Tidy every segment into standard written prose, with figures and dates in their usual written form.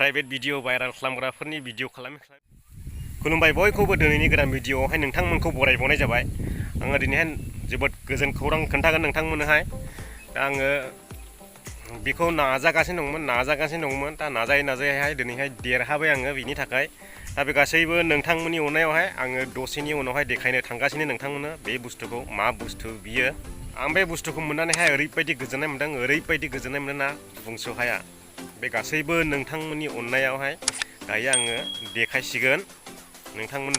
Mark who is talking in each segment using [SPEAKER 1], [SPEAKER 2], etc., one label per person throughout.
[SPEAKER 1] Private video viral खालामग्राफोरनि video खुलुमबाय बयखौबो दिनैनि गोदान भिडिअआवहाय नोंथांमोनखौ बरायबावनाय जाबाय। आङो दिनैहाय जोबोद गोजोन खौरां खोन्थागोन नोंथांमोननोहाय। दा आङो बेखौ नाजागासिनो दंमोन दा नाजायै दिनैहाय देरहाबाय आङो बिनि थाखाय। दा बे गासैबो नोंथांमोननि अननायावहाय आङो दसेनि उनावहाय देखायनो थांगासिनो नोंथांमोननो बे बुस्थुखौ मा बुस्थु बियो। आं बे बुस्थुखौ मोननानैहाय ओरैबायदि गोजोननाय मोनदों ना बुंस' हाया। बे गासैबो नोंथांमोननि अननायावहाय दायो आङो देखायसिगोन नोंथांमोन।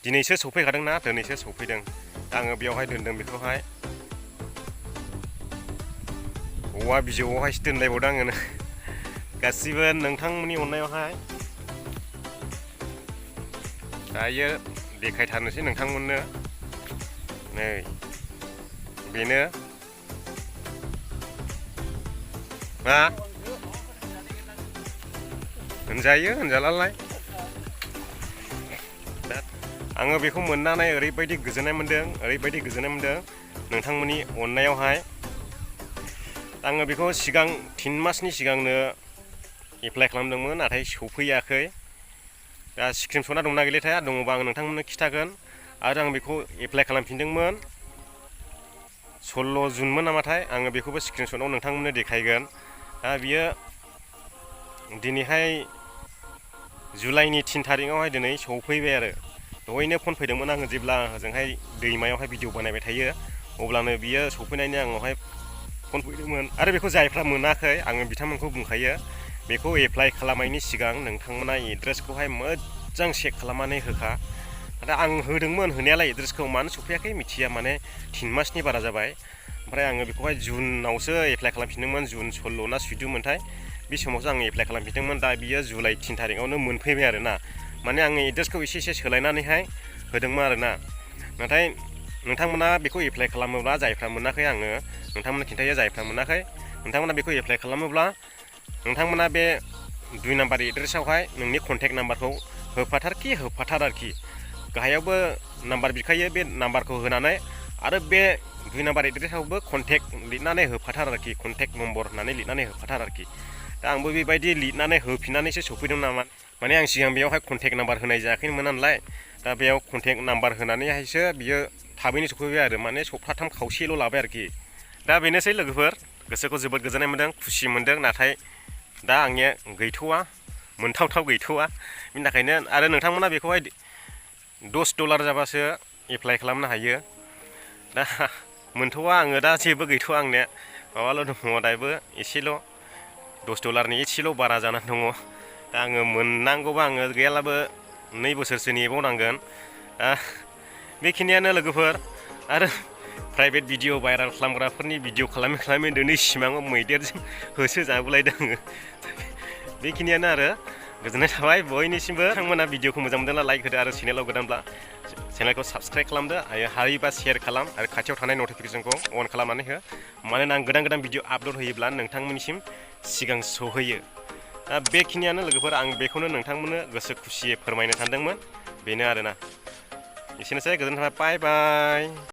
[SPEAKER 1] दिनैसो सफैखादोंना, दिनैसो सफैदों। दा आङो बेयावहाय दोनदों बेखौहाय औवा बिजौआवहायसो दोनलायबावदों आङो गासिबो नोंथांमोननि अननायावहाय। दायो देखायथारनोसै नोंथांमोननो। नै बेनो मा होनजायो, होनजालालाय। आङो बेखौ मोननानै ओरैबायदि गोजोननाय मोनदों नोंथांमोननि अननायावहाय। आङो बेखौ सिगां 3 मासनि सिगांनो एप्लाइ खालामदोंमोन, नाथाय सफैयाखै। दा स्क्रिनशटआ दंना गैलाथाय, दङबा आं नोंथांमोननो खिथागोन। आरो आं बेखौ एप्लाइ खालामफिनदोंमोन 16 जुनमोन नामाथाय। आङो बेखौबो स्क्रिनशटआव नोंथांमोननो देखायगोन। दा बियो दिनैहाय जुलाइनि 3 थारिखआवहाय दिनै सफैबाय आरो। दहायनो फन फैदोंमोन आङो जेब्ला ओजोंहाय दैमायावहाय भिडिअ बानायबाय थायो, अब्लानो बियो सफैनायनि आंनावहाय फन फैदोंमोन। आरो बेखौ जायफ्रा मोनाखै, आङो बिथांमोनखौ बुंखायो बेखौ एप्लाइ खालामनायनि सिगां नोंथांमोना एड्रेसखौहाय मोजां चेक खालामनानै होखा। दा आं होदोंमोन होनायालाय एड्रेसखौ, मानो सफैयाखै मिथिया, माने 3 मासनि बारा जाबाय। ओमफ्राय आङो बेखौहाय जुनावसो एप्लाइ खालामफिनदोंमोन, जुन 16 ना 17 मोनथाय। बे समावसो आङो एप्लाइ खालामफिनदोंमोन। दा बियो जुलाइ 3 थारिखआवनो मोनफैबाय आरोना। माने आङो एड्रेसखौ एसे सोलायनानैहाय होदोंमोन आरोना। नाथाय नोंथांमोना बेखौ एप्लाइ खालामोब्ला, जायफ्रा मोनाखै, आङो नोंथांमोननो खिन्थायो, जायफ्रा मोनाखै नोंथांमोना बेखौ एप्लाइ खालामोब्ला नोंथांमोना बे 2 नाम्बार एड्रेसावहाय नोंनि कन्टेक्ट नाम्बारखौ होफाथार आरोखि। गाहायावबो नाम्बार बिखायो, बे नाम्बारखौ होनानै आरो बे 2 नाम्बार एड्रेसावबो कन्टेक्ट लिरनानै होफाथार आरोखि, कन्टेक्ट नम्बर होननानै लिरनानै होफाथार आरोखि। दा आंबो बेबायदि लिरनानै होफिननानैसो सफैदों नामा। माने आं सिगां बेयावहाय कन्टेक्ट नाम्बार होनाय जायाखैमोन नालाय। दा बेयाव कन्टेक्ट नाम्बार होनानैहायसो बियो थाबैनो सफैबाय आरो, माने सप्ताथाम खावसेल' लाबाय आरोखि। दा बेनोसै लोगोफोर, गोसोखौ जोबोद गोजोननाय मोनदों, खुसि मोनदों। नाथाय दा आंनिया गैथ'वा, मोनथावथाव गैथ'वा। बिनि थाखायनो आरो नोंथांमोना बेखौहाय $10 जाबासो एप्लाइ खालामनो हायो। दा मोनथ'वा, आङो दा जेबो गैथ'वा, आंनिया माबाल' दङ दाबो एसेल', $10नि एसेल' बारा जानानै दङ। दा आङो मोननांगौबा आङो गैयालाबो 2 बोसोरसो नेबावनांगोन। बेखिनियानो लोगोफोर। आरो प्राइभेट भिडिअ भाइरेल खालामग्राफोरनि भिडिअ खालामै दिनै सिमाङाव मैदेरजों होसो जाबोलायदों आङो। बेखिनियानो आरो। गोजोननाय थाबाय बयनिसिमबो। नोंथांमोना भिडिअखौ मोजां मोनदोंब्ला लाइक होदो, आरो चेनेलाव गोदानब्ला चेनेलखौ साबस्क्राइब खालामदो, आरो हायोबा शेयार खालाम, आरो खाथियाव थानाय नटिफिकेसनखौ अन खालामनानै हो। मानोना आं गोदान भिडिअ आपल'ड होयोब्ला नोंथांमोननिसिम सिगां सहैयो। बेखिनियानो लोगोफोर, आं बेखौनो नोंथांमोननो गोसो खुसियै फोरमायनो सानदोंमोन। बेनो आरोना। एसेनोसै, गोजोननाय थाबाय, बाय बाय।